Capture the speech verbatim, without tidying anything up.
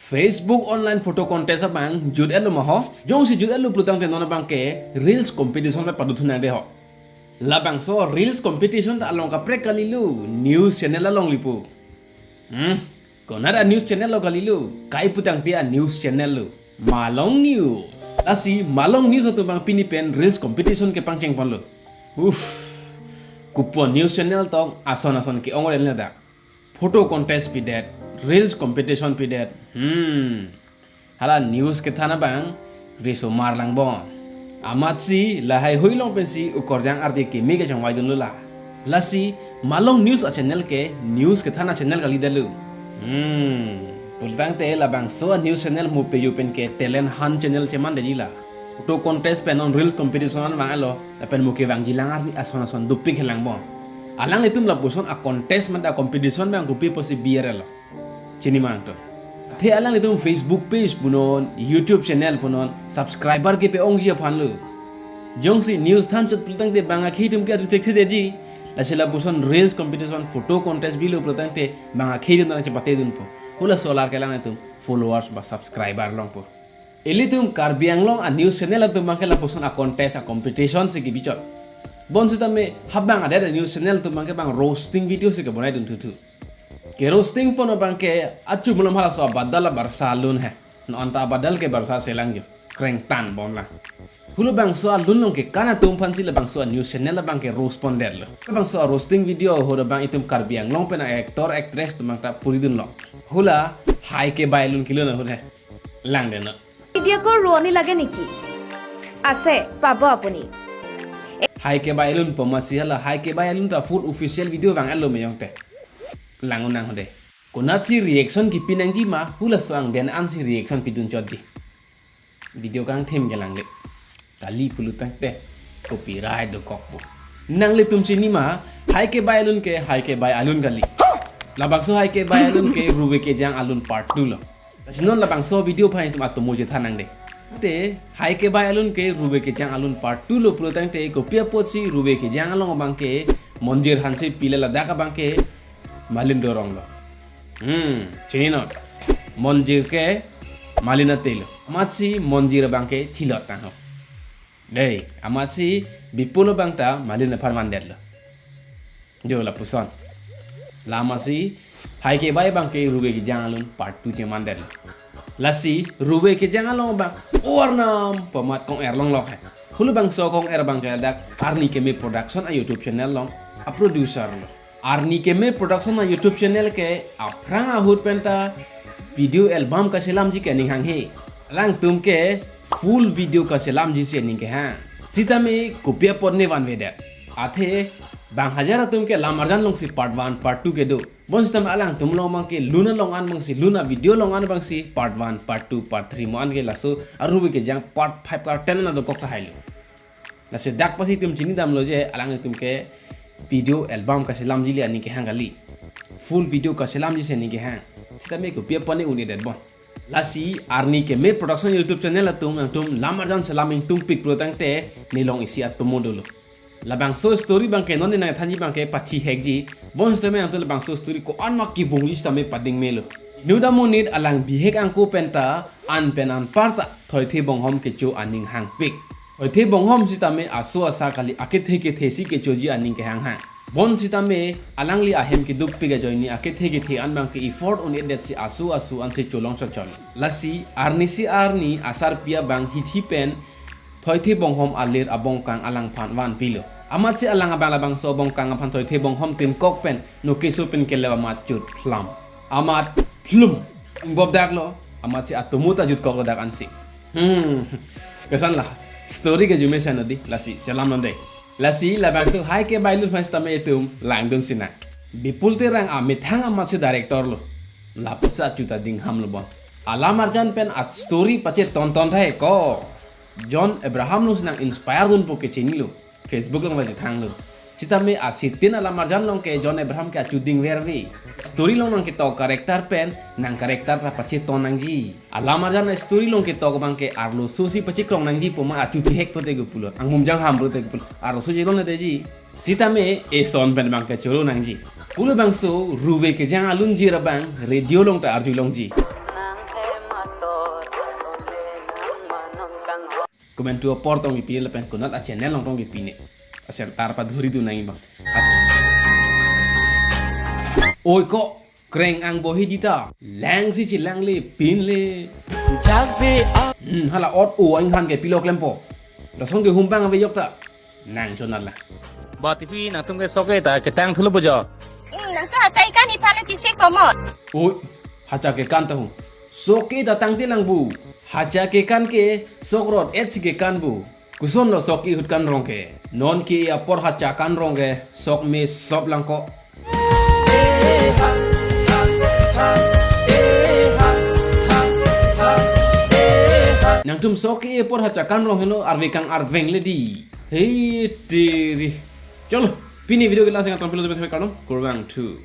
Facebook online photo contest abang jut-etlo ma ho? Jongsi jut-etlo pulotangte non abangke reels competition pen padothu nangde ho. Labangso reels competition ta along kaprek kalilo, news channel along lipo. Hmm, konat a news channel lo kalilo, kai putangte a news channel lo, Malong News. Lasi Malong News atum abang pini pen reels competition kepangcheng ponlo. Uff, kopi news channel tong ason ason ke-ong-ore ladak. Photo contest pidet, reels competition pidet. Hmm. Hala news kethan abang riso mar langbom. Amatsi lahai hui along pensi ukorjang arti kimi kechongvai dunlo la. Lasi Malong News a channel ke news kethan a channel kalidetlo. Hmm. Pulotangte labangso a news channel mo peju pen ke talent hunt channel chemandetji la. Photo contest pen non reels competition an vang-etlo, lapen mo kevangji lang arni ason ason dopik helangbom. Alanglitum lapuson a contest mate a competition abang kopi apotsi bi-etlo, chini ma nangtum? Athe alanglitum Facebook page punon, YouTube channel punon, subscriber kepe-ongji aphanlo. Jongsi news than chot pulotangte bang akhei atum ke atu thekthedetji. Lasi lapuson reels competition, photo contest bilo pulotangte bang akhei atum ta nangchepate dunpo. Hula solar ke alanglitum followers ba subscriber longpo. Ilitum Karbi Anglong a news channel atum abangke lapuson a contest a competition si kebi chot. Bonsitame habang adet a news channel atum abangke bang roasting video si kebonai dun thuthu. Ke roasting pon abangke achu malom halaso abadal a barsa alun he. Non ta abadal ke barsa selang jo. Krengtan bomlang. Hula bangso alun along kekan atum aphansi labangso a news channel abangke roast pondetlo. Labangso a roasting video ho abang itum Karbi Anglong pen a actor actress atum abang ta puri dunlo. Hula Hai Kebai alun kelun ahut he. Langdetnon. এতিয়া আকৌ ৰোৱনী লাগে নেকি? আছে, পাব আপুনি। Hai Kebai alun pu amatsi hala Hai Kebai alun ta full official video vang-etlo meyong te. Lang-un nang ho dei. Konatsi reaction kepi nangji ma, hulaso angdeng ansi reaction pidun chotji. Video kangthim ke langle. Kali pulotangte copyright dokokpo. Nanglitum chini ma, Hai Kebai alun ke Hai Kebai alun kali. Labangso Hai Kebai alun ke Ruve Kejang alun part two lo. Lasi non labangso video aphan itum atomo chethan nangde. Te Hai Kebai alun ke Ruve Kejang alun part two lo pulotangte kopi apotsi Ruve Kejang along abangke Monjir Hansepi le ladak abangke Malin Dorong lo. Hmm, chininon. Monjir ke Malin ate lo. Amatsi Monjir abangke thilot nang ho. Dei, amatsi Bipul abang ta Malin aphan vandetlo. Jo lapuson. La amatsi Hai Kebai abangke Ruve Kejang alun part two chemandetlo. Lasi Ruve Kejang along abang Arnam pu amat kong-er longlok he. Hula bangso kong-er abangke ladak Arni Keme Production a YouTube channel along a producer lo. Arni Keme Production a YouTube channel ke aphrang ahut pen ta video album kachelamji ke aning hanghe. Alangtum ke full video kachelamji si aning kehang. Sitame kopi apot ne vanvedet. Athe bang hajar atum ke lamarjan alongsi part one, part two kedo. Bonsitame alangtum along abangke lun along an abangsi, lun a video along an abangsi part one, part two, part three mo an ke laso a Ruve Kejang part five, part ten na dokok tahai lo. Lasi dak apotsi itum chinidamlo je alanglitum ke video album kachelamji le aning kehang kali. Full video kachelamji si aning kehang. Sitame kopi apot ne un-edet bon. Lasi Arni Keme Production YouTube channel atum nangtum lamarjan chelam ingtungpik pulotangte nelong isi atomo dolo. Labangso story abangke non ne nangthanji abangke pachihekji. Bonsitame nangtum labangso story ko-an ma kevungji sitame pading melo. Inut amonit alang bihek angko pen ta an pen anpar ta thoithe bonghom kecho aning hangpik. Thoithe bonghom sitame aso asa kali, akethe kethe si kechoji aning kehanghang. Bonsitame alangli ahem kedukpik ajoine akethe kethe an abangke effort un-edet si aso aso ansi cholong chotchot. Lasi arnisi arni asarpi abang hithi pen thoithe bonghom alir abongkang alangphan vanpilo. Amatsi alang abang labangso abongkang aphan thoithe bonghom tinkok pen nokeso pen kelep amat chut phlam. Amat phlum. Ingbobdaklo. Amatsi atomo ta jutkoklo dak ansi. Hmm. Koson la. Story ke jumesen odi. Lasi chelamnon dei. Lasi labangso Hai Kebai alun aphan sitame itum langdun sinang. Bipul Terang amethang amatsi director lo. Lapuson achu ta dinghamlo bon. Alamarjan pen a story pacheton ton tahai ko. John Abraham alongsi nang inspire dunpo ke chinilo. Facebook along la chethanglo. Sitame a sitin alamarjan along ke John Abraham ke achu dingverve. Story along nangketok character pen nang character ta pacheton nangji. Alamarjan a story along ketok abangke arloso si pachekrong nangji pu amat achu thihek pote ko pulo. Anghumjang ham pote ko pulo. Arloso chelongledetji. Sitame eson pen abangke choro nangji. Hula bangso Ruve Kejang alunjir abang radio along ta arjulongji. Komantu apor tong kepine lapen konat a-channel along tong kepine. Asel tar padhuri dun nangji abang. Oi ko, kreng ang bohi dita. Lang si chelang le, pin le. Jakbe a- Hmm, hala ot o inghan ke pilo klempo. Lason ke humpang ave jok ta. Nang chonat la. Ba T V nangtum ke sok ke ta ketang thulo bojo. Hmm, nangtum hacha kekan iphan le chesik komo. Oi, hacha kekan ta hu. Sok ke ta tangte lang bu. Hacha kekan ke sok rot et si kekan bu. Koson lo sok ke ahut kanrong ke. Non ke apor hacha kanrong ke sok me sop lang ko. Nangtum sok ke apor hacha kanrong heno arve kang arveng le di. Hei tiri. Cholo, pini video ke la-an si nangtum pilo tepe tepe kardom. Kurvangthu.